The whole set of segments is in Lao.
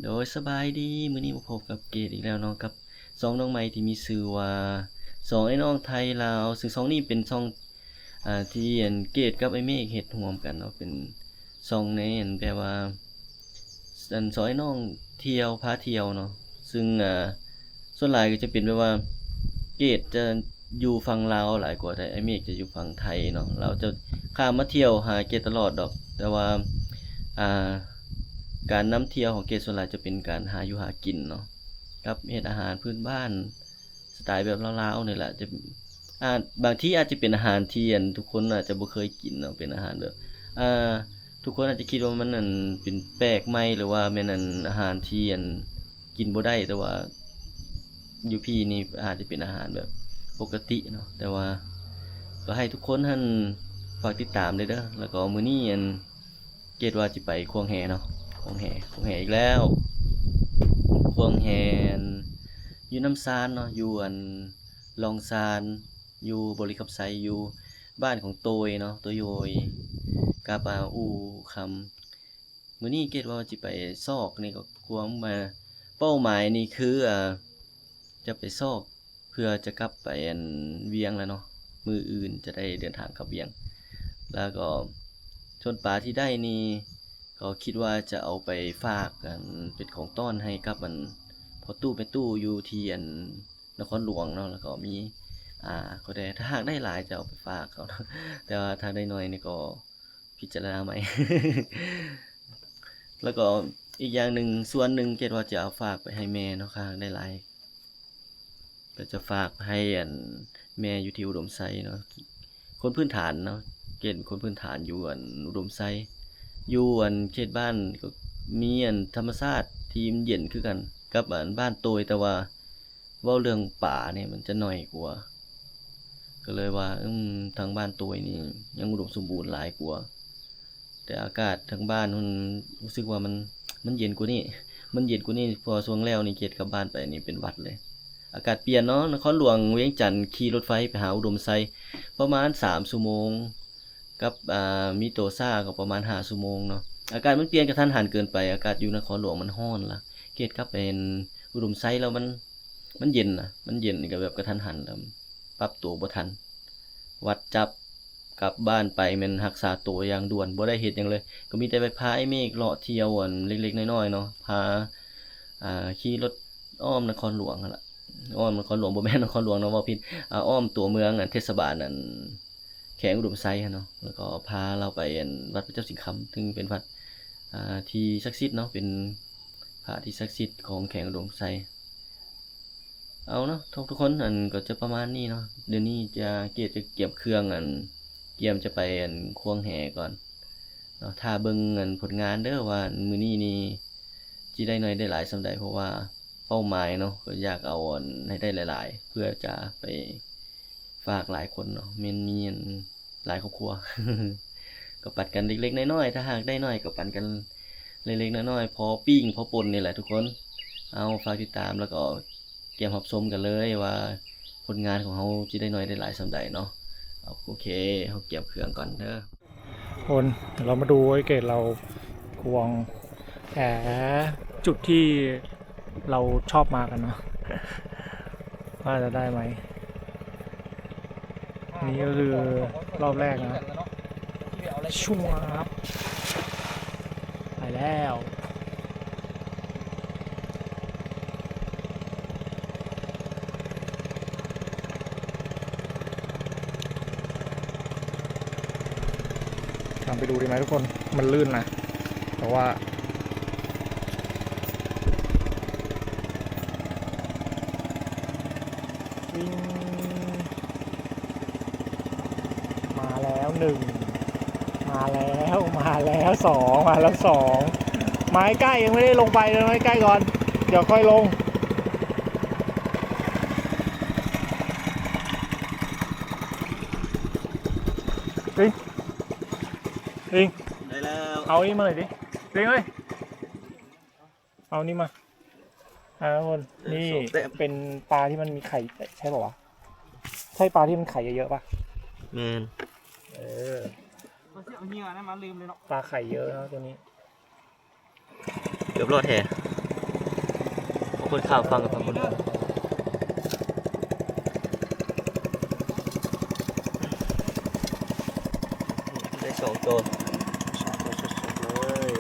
ໂດຍ ສະບາຍດີ ມື້ນີ້ມາພົບກັບເກດອີກແລ້ວເນາະ ກັບຊ່ອງນ້ອງໃໝ່ທີ່ມີຊື່ວ່າ ຊ່ອງໄອ້ນ້ອງໄທລາວ ຊຶ່ງຊ່ອງນີ້ເປັນຊ່ອງ ອ່າ ທີ່ອັນເກດກັບໄອ້ເມກເຮັດຮ່ວມກັນເນາະ ເປັນຊ່ອງໃນອັນແບບວ່າ ອັນຊ່ອງໄອ້ນ້ອງທ່ຽວ ພາທ່ຽວເນາະ ຊຶ່ງ ອ່າ ສ່ວນຫຼາຍກໍຈະເປັນແບບວ່າ ເກດຈະຢູ່ຝັ່ງລາວຫຼາຍກວ່າ ແຕ່ອ້າຍເມກຈະຢູ່ຝັ່ງໄທເນາະ ລາວຈະຂ້າມມາທ່ຽວຫາເກດຕະຫຼອດດອກ ແຕ່ວ່າ ອ່າ ການນຳທ່ຽວຂອງເກດສ່ວນຫຼາຍຈະເປັນການຫາຢູ່ຫາກິນເນາະ ກັບເຮັດອາຫານພື້ນບ້ານ ສະໄຕແບບລາວໆນີ້ແຫຼະ ຈະ ອາດ ບາງທີອາດຈະເປັນອາຫານທີ່ ອັນ ທຸກຄົນອາດຈະບໍ່ເຄີຍກິນເນາະ ເປັນອາຫານແບບ ອ່າ ທຸກຄົນອາດຈະຄິດວ່າມັນ ອັນ ເປັນແປກໃໝ່ ຫຼືວ່າແມ່ນ ອັນ ອາຫານທີ່ ອັນ ກິນບໍ່ໄດ້ ແຕ່ວ່າຢູ່ພີ້ນີ້ອາດຈະເປັນອາຫານແບບປົກກະຕິເນາະ ແຕ່ວ່າກໍໃຫ້ທຸກຄົນຫັ້ນຝາກຕິດຕາມເດີ ແລ້ວກໍມື້ນີ້ ອັນ ເກດວ່າຊິໄປຄວງແຫເນາະ ຄວງແຫ ຄວງແຫອີກແລ້ວ ຄວງແຫ ອັນ ຢູ່ນ້ຳຊານເນາະ ຢູ່ ອັນ ລອງຊານ ຢູ່ບໍລິຄຳໄຊ ຢູ່ບ້ານຂອງໂຕຍເນາະ ໂຕຍໂຢຍ ກັບ ອ່າ ອູ່ຄຳ ມື້ນີ້ເກດວ່າຊິໄປຊອກ ນີ້ກໍຄວາມມາ ເປົ້າໝາຍນີ້ຄື ອ່າ ຈະໄປຊອກ ເພື່ອຈະກັບໄປ ອັນ ວຽງແລ້ວເນາະ ມື້ອື່ນຈະໄດ້ເດີນທາງກັບວຽງ ແລ້ວກໍສ່ວນປາທີ່ໄດ້ນີ້ ກໍຄິດວ່າຈະເອົາໄປຝາກ ອັນ ເປັນຂອງຕ້ອນໃຫ້ກັບ ອັນ ພໍ່ຕູ້ແມ່ຕູ້ຢູ່ທີ່ ອັນ ນະຄອນຫຼວງເນາະ ແລ້ວກໍມີ ອ່າ ກໍໄດ້ ຖ້າຫາກໄດ້ຫຼາຍຈະເອົາໄປຝາກເຂົາເນາະ ແຕ່ວ່າຖ້າໄດ້ໜ້ອຍນີ້ກໍພິຈາລະນາໃໝ່ ແລ້ວກໍອີກຢ່າງໜຶ່ງ ສ່ວນໜຶ່ງເກດວ່າຈະເອົາຝາກໄປໃຫ້ແມ່ເນາະ ຖ້າຫາກໄດ້ຫຼາຍ ກໍຈະຝາກໃຫ້ ອັນ ແມ່ຢູ່ທີ່ອຸດົມໄຊເນາະ ຄົນພື້ນຖານເນາະ ເກດເປັນຄົນພື້ນຖານຢູ່ ອັນ ອຸດົມໄຊ ຢູ່ ອັນ ເຂດບ້ານກໍມີ ອັນ ທຳມະຊາດທີ່ມັນເຢັນຄືກັນກັບ ອັນ ບ້ານໂຕຍ ແຕ່ວ່າ ເວົ້າເລື່ອງປານີ້ມັນຈະໜ້ອຍກວ່າ ກໍເລີຍວ່າ ອືມ ທາງບ້ານໂຕຍນີ້ຍັງອຸດົມສົມບູນຫຼາຍກວ່າ ແຕ່ອາກາດທາງບ້ານມັນ ຮູ້ສຶກວ່າມັນ ມັນເຢັນກວ່ານີ້ ມັນເຢັນກວ່ານີ້ ເພາະວ່າຊ່ວງແລ້ວນີ້ເກດກັບບ້ານໄປນີ້ເປັນຫວັດເລີຍ ອາກາດປ່ຽນເນາະ ນະຄອນຫຼວງວຽງຈັນຂີ່ລົດໄຟໄປຫາອຸດົມໄຊປະມານສາມຊົ່ວໂມງ ກັບ ອ່າ ມີໂຕຊ້າກໍປະມານຫ້າຊົ່ວໂມງເນາະ ອາກາດມັນປ່ຽນກະທັນຫັນເກີນໄປ ອາກາດຢູ່ນະຄອນຫຼວງມັນຮ້ອນລະ ເກດກັບໄປ ອັນ ອຸດົມໄຊແລ້ວມັນ ມັນເຢັນນະ ມັນເຢັນກໍແບບກະທັນຫັນ ແລ້ວປັບຕົວບໍ່ທັນ ຫວັດຈັບ ກັບບ້ານໄປແມ່ນຮັກສາໂຕຢ່າງດ່ວນ ບໍ່ໄດ້ເຮັດຫຍັງເລີຍ ກໍມີແຕ່ໄປພາອ້າຍເມກເລາະທ່ຽວ ອັນ ເລັກໆນ້ອຍໆເນາະ ພາ ອ່າ ຂີ່ລົດອ້ອມນະຄອນຫຼວງຫັ້ນລະ ອ້ອມນະຄອນຫຼວງ ບໍ່ແມ່ນນະຄອນຫຼວງເນາະ ເວົ້າຜິດ ອ່າ ອ້ອມຕົວເມືອງ ອັນ ເທດສະບານ ອັນ ແຂວງອຸດົມໄຊຫັ້ນເນາະ ແລ້ວກໍພາລາວໄປ ອັນ ວັດພະເຈົ້າສິງຄຳ ຊຶ່ງເປັນວັດ ອ່າ ທີ່ສັກສິດເນາະ ເປັນພະທີ່ສັກສິດຂອງແຂວງອຸດົມໄຊ ເອົາເນາະ ທຸກໆຄົນ ອັນ ກໍຈະປະມານນີ້ເນາະ ດຽວນີ້ຈະ ເກດຈະກຽມເຄື່ອງ ອັນ ກຽມຈະໄປ ອັນ ຄວງແຫກ່ອນເນາະ ຖ້າເບິ່ງ ອັນ ຜົນງານເດີ ວ່າ ອັນ ມື້ນີ້ນີ້ຊິໄດ້ໜ້ອຍໄດ້ຫຼາຍສ່ຳໃດ ເພາະວ່າເປົ້າໝາຍເນາະ ກໍຢາກເອົາ ອັນ ໃຫ້ໄດ້ຫຼາຍໆ ເພື່ອຈະໄປ ຝາກຫຼາຍຄົນເນາະ ແມ່ນມີ ອັນ ຫຼາຍຄອບຄົວ ກໍປັນກັນເລັກໆນ້ອຍໆ ຖ້າຫາກໄດ້ໜ້ອຍກໍປັນກັນເລັກໆນ້ອຍໆ ພໍປີ້ງພໍປົ່ນນີ້ແຫຼະທຸກຄົນ ເອົາ ຝາກຕິດຕາມ ແລ້ວກໍກຽມຮັບຊົມກັນເລີຍວ່າ ຜົນງານຂອງເຮົາຊິໄດ້ໜ້ອຍໄດ້ຫຼາຍສ່ຳໃດເນາະ ເອົາ ໂອເຄ ເຮົາກຽມເຄື່ອງກ່ອນເດີ. ຄົນ ດຽວເຮົາມາດູໄອ້ເກດເຮົາຄວງແຫ ຈຸດທີ່ເຮົາຊອບມາກັນເນາະ ວ່າຈະໄດ້ໄໝ? ນີ້ກໍຄືລອບແລກນະ ຊວບ ໄປແລ້ວ. ตามไปดูดีไหมทุกคน มันลื่นนะ แต่ว่า วิ่ง มาแล้วหนึ่ง มาแล้ว มาแล้วสอง มาแล้วสอง ไม้ใกล้ยังไม่ได้ลงไปเลย ไม้ใกล้ก่อน เดี๋ยวค่อยลง เฮ้ย เฮ้ย ได้แล้ว เอานี่มาหน่อยดิ เฮ้ย เฮ้ย เอานี่มา อ่า ทุกคน นี่ เออ สองแต้ม เป็นปลาที่มันมีไข่ ใช่เปล่าวะ ใช่ปลาที่มันไข่เยอะๆป่ะ แม่น เออ เอาเหยื่อนะมาลืมเลยเนาะ ปลาไข่เยอะนะตัวนี้ เกือบรอดแท้ ຄົນຂ້າມຝັ່ງກັບຝັ່ງຄົນ ໄດ້ສອງໂຕ ສອງໂຕສົດໆເລີຍ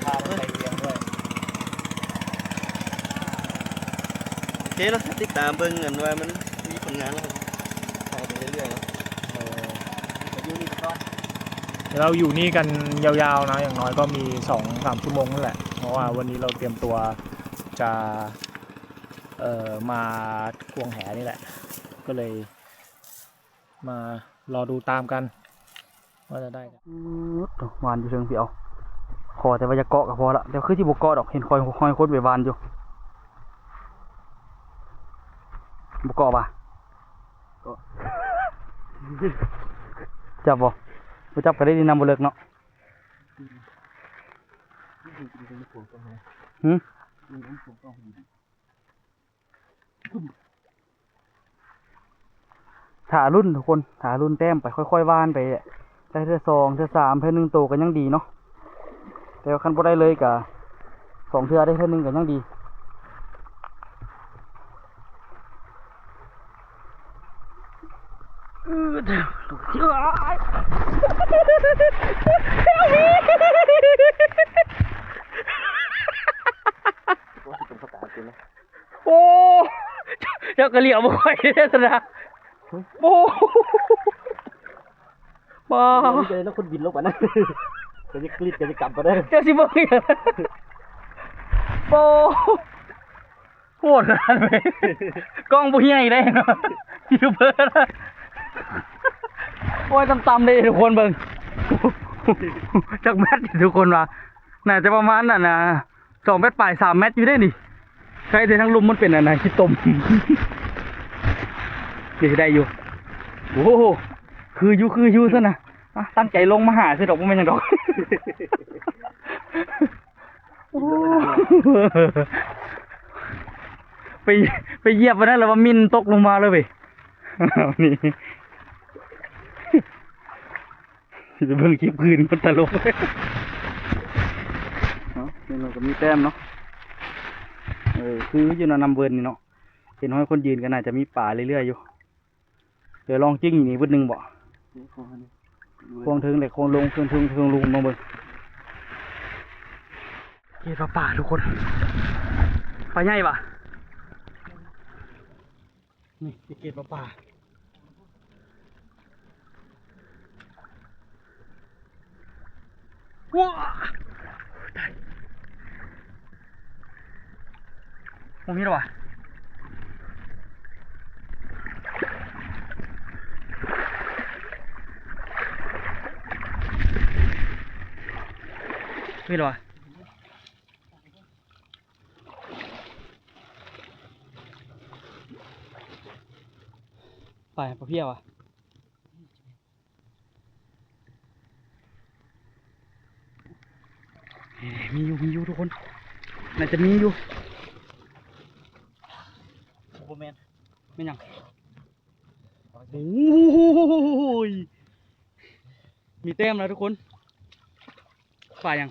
ພາໄປລ້ຽງດ້ວຍ. ໂອເຄເນາະ ຕິດຕາມເບິ່ງກັນວ່າມັນມີຜົນງານແລ້ວ ຖ່າຍໄປເລື້ອຍໆເນາະ. ເອີ ຢູ່ນີ້ໄປກ່ອນ ເຮົາຢູ່ນີ້ກັນຍາວໆນະ ຢ່າງໜ້ອຍກໍມີສອງສາມຊົ່ວໂມງນັ້ນແຫຼະ ເພາະວ່າວັນນີ້ເຮົາຕຽມຕົວຈະ ເອີ ມາກວງແຫນີ້ແຫຼະ ກໍເລີຍ ມາລໍດູຕາມກັນວ່າຈະໄດ້ກັນ. ອືມ ຫວານຢູ່ເທິງພີ້ເອົາ ຂໍແຕ່ວ່າຢ່າເກາະກໍພໍລະ ແຕ່ຄືຊິບໍ່ເກາະດອກ ເຫັນຄອຍ ຄອຍຄົນໄປຫວານຢູ່. ບໍ່ເກາະຫວາ? ເກາະ. ຈັບບໍ່? ບໍ່ຈັບກໍໄດ້ ນ້ຳບໍ່ເລິກເນາະ. ຫື? ຖ້າລຸ້ນທຸກຄົນ ຖ້າລຸ້ນແຕ້ມໄປ ຄ່ອຍໆຫວ່ານໄປ ໄດ້ເທື່ອສອງ ເທື່ອສາມ ເທື່ອໜຶ່ງໂຕກໍຍັງດີເນາະ ແຕ່ວ່າຄັນບໍ່ໄດ້ເລີຍກໍສອງເທື່ອ ໄດ້ເທື່ອໜຶ່ງກໍຍັງດີ. ໂອ້ ເຈົ້າກໍຫຼຽວບໍ່ຄ່ອຍເດ້ຊັ້ນນະ. ໂອ້ ປາດ ເຈົ້າຄົນບິນລົງໄປນະ ກໍຈະກຣີດກໍຈະກຳໄປເດີ ເຈົ້າຊິເບິ່ງອີ່ຫຍັງ. ໂອ້ ໂຫດຂະໜາດເລີຍ ກ້ອງຜູ້ໃຫຍ່ເດ້ເນາະ ຢູທູບເບີນະ. ໂອ້ຍ ຕ່ຳໆເດ້ທຸກຄົນເບິ່ງ ຈັກແມັດທຸກຄົນວ່າ ໜ້າຈະປະມານນັ້ນນະ ສອງແມັດປາຍ ສາມແມັດຢູ່ເດ້ນີ້. ໃກ້ແຕ່ທາງລຸ່ມມັນເປັນອັນນັ້ນ ຂີ້ຕົມ. ນີ້ຊິໄດ້ຢູ່. ໂອ້ໂຫ ຄືຢູ່ ຄືຢູ່ຊັ້ນນະ. ຕັ້ງໃຈລົງມາຫາຊື່ດອກ ບໍ່ແມ່ນຫຍັງດອກ. ໂອ້ ໄປ ໄປຢຽບອັນນັ້ນແລ້ວວ່າມິ່ນຕົກລົງມາເລີຍເວີຍ. ນີ້ ຊິໄປເບິ່ງຄລິບອື່ນ ມັນຕະຫຼົກ. ເນາະ ນີ້ເຮົາກໍມີແຕ້ມເນາະ. ເອີ ຄືຢູ່ນະ ນ້ຳເວີນນີ້ເນາະ ເຫັນຮອຍຄົນຢືນກໍໜ້າຈະມີປາເລື້ອຍໆຢູ່. ດຽວລອງຈິ້ງຢູ່ນີ້ບຶດໜຶ່ງບໍ ໂຄ້ງເທິງແລະໂຄ້ງລົງ ເທິງເທິງເທິງລົງ ລອງເບິ່ງ. ເກດປາປາທຸກຄົນ ປາໃຫຍ່ຫວາ. ນີ້ເກດປາປາ. ວ້າ ຕາຍ ບໍ່ມີແລ້ວຫວາ ມີແລ້ວຫວາ. ປາ ປາເພຍຫວາ. ເອີ ມີຢູ່ ມີຢູ່ທຸກຄົນ ໜ້າຈະມີຢູ່. ບໍ່ແມ່ນ ແມ່ນຫຍັງ? ໂອ້ຍ ມີແຕ້ມແລ້ວທຸກຄົນ. ປາຫຍັງ?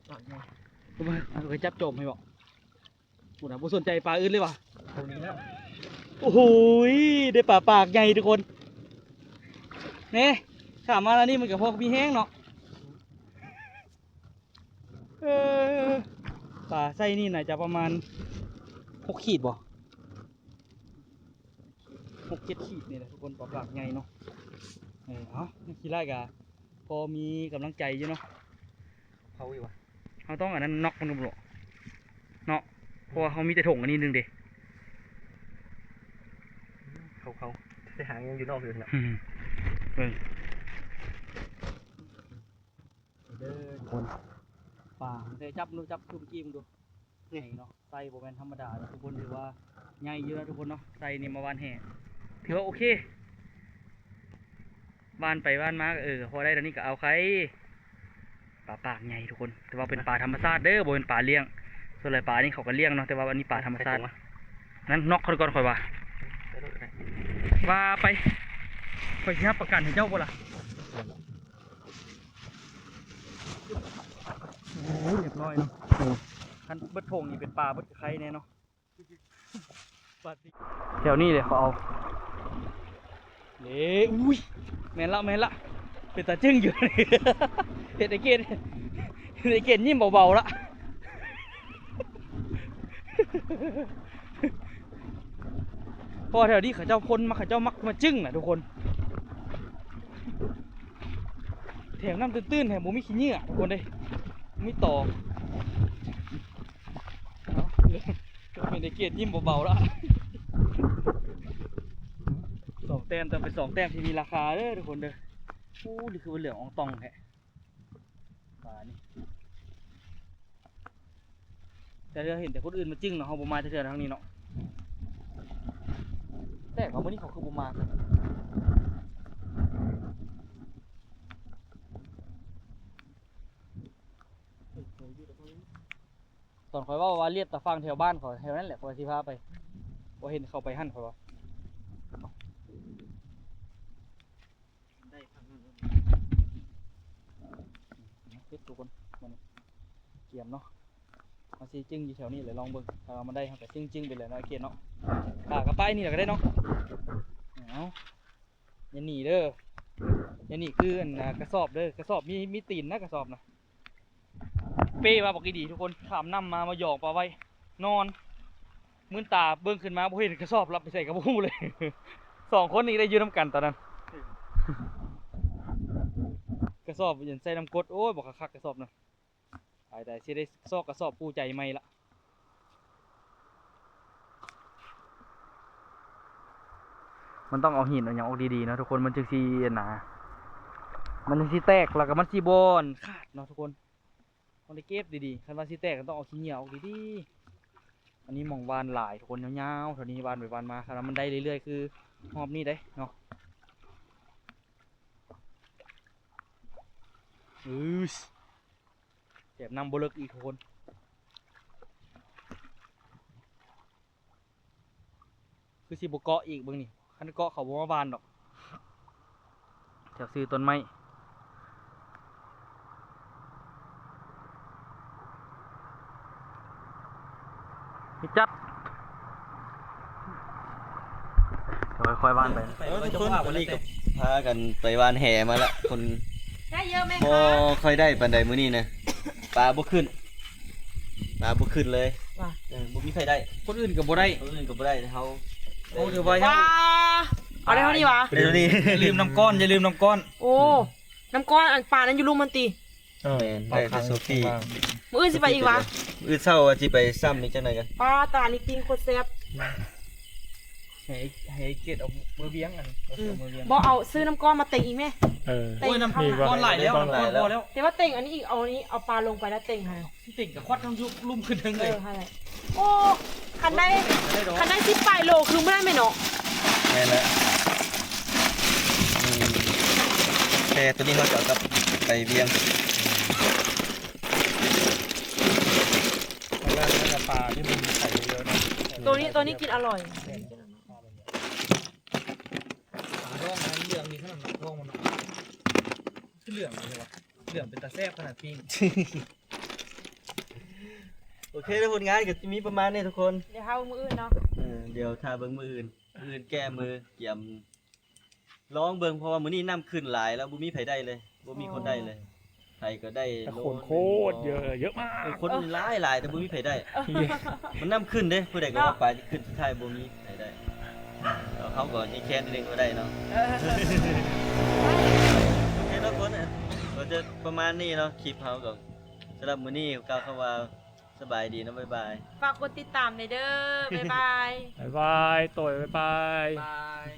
ປາຫຍັງ? ເອົາໄປຈັບຈອມໃຫ້ບໍ? ພຸ້ນນະ ບໍ່ສົນໃຈປາອື່ນເລີຍຫວາ. ໂອ້ໂຫ ໄດ້ປາປາກໃຫຍ່ທຸກຄົນ. ນີ້ ຂ້າມມາແນວນີ້ມັນກໍພໍມີແຮງເນາະ. ເອີ ປາໄຊນີ້ໜ້າຈະປະມານຫົກຂີດບໍ? ຫົກເຈັດຂີດນີ້ແຫຼະທຸກຄົນ ປາປາກໃຫຍ່ເນາະ. ເອີ ເອົາ ຂີ້ລ້າຍກະພໍມີກຳລັງໃຈຢູ່ເນາະ. ເຂົາຢູ່ຫວາ? ເຮົາຕ້ອງອັນນັ້ນ ນັອກມັນເນາະ ເນາະ ເພາະວ່າເຮົາມີແຕ່ຖົງອັນນີ້ໜຶ່ງເດ້. ເຂົາ ເຂົາ ແຕ່ຫາງຍັງຢູ່ນອກຢູ່ເນາະ. ເບິ່ງ ເດີທຸກຄົນ ປາ ແຕ່ຈັບດູ ຈັບຈຸ່ມກີ້ເບິ່ງດູ ນີ້ເນາະ ໄຊບໍ່ແມ່ນທຳມະດາເນາະທຸກຄົນ ຖືວ່າໃຫຍ່ຢູ່ນະທຸກຄົນເນາະ. ໄຊນີ້ມາຫວ່ານແຫ ຖືວ່າໂອເຄ ຫວ່ານໄປຫວ່ານມາ ເອີ ພໍໄດ້ເທົ່ານີ້ກໍເອົາໄຄ. ປາປາກໃຫຍ່ທຸກຄົນ ແຕ່ວ່າເປັນປາທຳມະຊາດເດີ ບໍ່ແມ່ນປາລ້ຽງ. ສ່ວນຫຼາຍປານີ້ເຂົາກໍລ້ຽງເນາະ ແຕ່ວ່າອັນນີ້ປາທຳມະຊາດ. ນັ້ນ ນັອກເຂົາກ່ອນ ຂ້ອຍວ່າ ວ່າໄປ ຂ້ອຍຊິຮັບປະກັນໃຫ້ເຈົ້າບໍ່ລະ? ໂອ້ຍ ຮຽບຮ້ອຍເນາະ. ຄັນເບິດທົ່ງນີ້ເປັນປາເບິດກະໄຄແນ່ເນາະ. ແຖວນີ້ເດ້ເຂົາເອົາ ເດ້ ອຸ້ຍ ແມ່ນລະ ແມ່ນລະ ເປັນຕາຈຶ້ງຢູ່ ເຮັດໃຫ້ເກດ ເຮັດໃຫ້ເກດຍິ້ມເບົາໆລະ ເພາະວ່າແຖວນີ້ເຂົາເຈົ້າຄົນມັກ ເຂົາເຈົ້າມັກມາຈຶ້ງນະທຸກຄົນ ແຖວນ້ຳຕື້ນໆ ແຖວບໍ່ມີຂີ້ເຫຍື້ອທຸກຄົນເດ້ ມີຕໍ ເປັນໄອ້ເກດຍິ້ມເບົາໆລະ ສອງແຕ້ມ ແຕ່ເປັນສອງແຕ້ມທີ່ມີລາຄາເດີທຸກຄົນເດີ. ໂອ້ ນີ້ຄືວ່າເຫຼືອງອອງຕອງແທ້ ປານີ້ ແຕ່ເຮົາເຫັນແຕ່ຄົນອື່ນມາຈຶ້ງເນາະ ເຮົາບໍ່ມາຈັກເທື່ອທາງນີ້ເນາະ ແປກວ່າມື້ນີ້ເຂົາຄືບໍ່ມາກັນ. ຕອນຂ້ອຍເວົ້າວ່າລຽບຕາຝັ່ງແຖວບ້ານຂ້ອຍ ແຖວນັ້ນແຫຼະ ຂ້ອຍຊິພາໄປ ບໍ່ເຫັນເຂົາໄປຫັ້ນ ຂ້ອຍວ່າ ເຮັດທຸກຄົນ ມັນກຽມເນາະ ເຮົາຊິຈຶ້ງຢູ່ແຖວນີ້ແຫຼະ ລອງເບິ່ງ ຖ້າວ່າມັນໄດ້ ເຮົາກະຈຶ້ງໆໄປເລີຍເນາະ ເກດເນາະ ປາກະໄປນີ້ແຫຼະກະໄດ້ເນາະ ເອົາ. ຢ່າໜີເດີ ຢ່າໜີຄືອັນ ອ່າ ກະສອບເດີ ກະສອບມີ ມີຕີນນະ ກະສອບນະ ເປ້ວ່າບັກອີ່ດີທຸກຄົນ ຂ້າມນ້ຳມາ ມາຢອງປາໄວ້ ນອນ ມືນຕາເບິ່ງຂຶ້ນມາ ບໍ່ເຫັນກະສອບ ລັບໄປໃສກະບໍ່ຮູ້ເລີຍ ສອງຄົນນີ້ໄດ້ຢູ່ນຳກັນຕອນນັ້ນ ກະສອບໃສ່ນ້ຳກົດ ໂອ້ຍ ບໍ່ຄັກໆ ກະສອບນະ. ຕາຍໆ ຊິໄດ້ຊອກກະສອບຄູ່ໃຈໃໝ່ລະ ມັນຕ້ອງເອົາຫີນເອົາຫຍັງອອກດີໆເນາະທຸກຄົນ ມັນຈຶ່ງຊິອັນນາ ມັນຈຶ່ງຊິແຕກ ແລ້ວກະມັນຊິບໍ່ຂາດເນາະທຸກຄົນ ຕ້ອງໄດ້ເກັບດີໆ ຄັນວ່າຊິແຕກກະຕ້ອງເອົາຂີ້ເຫຍື້ອອອກດີໆ ອັນນີ້ໝ່ອງຫວ່ານຫຼາຍທຸກຄົນ ຍາວໆ ເທົ່ານີ້ຫວ່ານໄປຫວ່ານມາ ຄັນວ່າມັນໄດ້ເລື້ອຍໆ ຄືຮອບນີ້ເດ້ເນາະ ອື ແຖມນ້ຳບໍ່ເລິກອີກທຸກຄົນ ຄືຊິບໍ່ເກາະອີກເບິ່ງນີ້ ຄັນເກາະເຂົາບໍ່ມາຫວ່ານດອກ ແຖວຊື່ຕົ້ນໄມ້ ມີຈັດ ຄ່ອຍໆຫວ່ານໄປ ເອີ ທຸກຄົນ ຕອນນີ້ກະພາກັນໄປຫວ່ານແຫມາລະ ຄົນ ໄດ້ເຍອະໄໝຄະ? ບໍ່ຄ່ອຍໄດ້ປານໃດມື້ນີ້ນະ ປາບໍ່ຂຶ້ນ ປາບໍ່ຂຶ້ນເລີຍ ວ່າ ເອີ ບໍ່ມີໃຜໄດ້ ຄົນອື່ນກະບໍ່ໄດ້ ຄົນອື່ນກະບໍ່ໄດ້ ເຮົາ ໂອ້ ຖືວ່າເຮົາ ປາ ເອົາໄດ້ເທົ່ານີ້ຫວາ? ໄດ້ເທົ່ານີ້ ຢ່າລືມນ້ຳກ້ອນ ຢ່າລືມນ້ຳກ້ອນ ໂອ້ ນ້ຳກ້ອນອັນປານັ້ນຢູ່ລຸ່ມຫັ້ນຕິ ເອີ ແມ່ນ ໄດ້ແຕ່ໂຊຟີ ມື້ອື່ນຊິໄປອີກຫວາ? ມື້ອື່ນເຊົ້າວ່າຊິໄປຊ້ຳອີກຈັກໜ່ອຍກະ ປາ ຕານີ້ປີ້ງໂຄດແຊບ ໃຫ້ ໃຫ້ເກດເອົາມືວຽງ ອັນນີ້ ເອົາມືວຽງ ບໍ່ ເອົາຊື້ນ້ຳກ້ອນມາເຕັງອີກແມ້ ເອີ ເຕັງ ໂອ້ຍ ນ້ຳກ້ອນຫຼາຍແລ້ວ ນ້ຳກ້ອນພໍແລ້ວ ແຕ່ວ່າເຕັງອັນນີ້ອີກ ເອົານີ້ ເອົາປາລົງໄປແລ້ວເຕັງຫັ້ນ ເຕັງກະຄວັດທັງຢູ່ລຸ່ມຂຶ້ນເທິງເລີຍ ເອີ ຫັ້ນແຫຼະ ໂອ້ ຄັນໄດ້ ຄັນໄດ້ສິບປາຍໂລຄືມື້ນັ້ນແມ່ນເນາະ ແມ່ນແລ້ວ ອືມ ແຕ່ໂຕນີ້ເຮົາຈະເອົາກັບໄປວຽງ ເອົາແລ້ວ ແລ້ວກະປາທີ່ມັນໄຂ່ເຍາະໆ ໂຕນີ້ ໂຕນີ້ກິນອະລ່ອຍ ປາດອງມັນເຫຼືອງດີຂະໜາດນັ້ນ ດອງມັນເນາະ ຄືເຫຼືອງດີແທ້ຫວາ? ເຫຼືອງເປັນຕາແຊບຂະໜາດປີ້ງ ໂອເຄ ແລ້ວຜົນງານກະຈະມີປະມານນີ້ທຸກຄົນ ດຽວຖ້າເບິ່ງມື້ອື່ນເນາະ ເອີ ດຽວຖ້າເບິ່ງມື້ອື່ນ ມື້ອື່ນແກ້ມື ກຽມລອງເບິ່ງ ເພາະວ່າມື້ນີ້ນ້ຳຂຶ້ນຫຼາຍແລ້ວ ບໍ່ມີໃຜໄດ້ເລີຍ ບໍ່ມີຄົນໄດ້ເລີຍ ໃຜກະໄດ້ ແຕ່ຄົນໂຄດເຍາະ ເຍາະມາກ ເອີ ຄົນຫຼາຍໆ ແຕ່ບໍ່ມີໃຜໄດ້ ມັນນ້ຳຂຶ້ນເດ້ ຜູ້ໃດກະວ່າປາຈະຂຶ້ນ ສຸດທ້າຍບໍ່ມີໃຜໄດ້ ເຮົາກະຍັງແຄ້ນເລັກບໍ່ໄດ້ເນາະ ເອີ ໂອເຄ ທຸກຄົນ ກະຈະປະມານນີ້ເນາະ ຄລິບເຮົາກະ ສຳລັບມື້ນີ້ກ່າວຄຳວ່າ ສະບາຍດີເນາະ ບາຍບາຍ ຝາກກົດຕິດຕາມແດ່ເດີ ບາຍບາຍ ບາຍບາຍ ໂຕຍ ບາຍບາຍ ບາຍ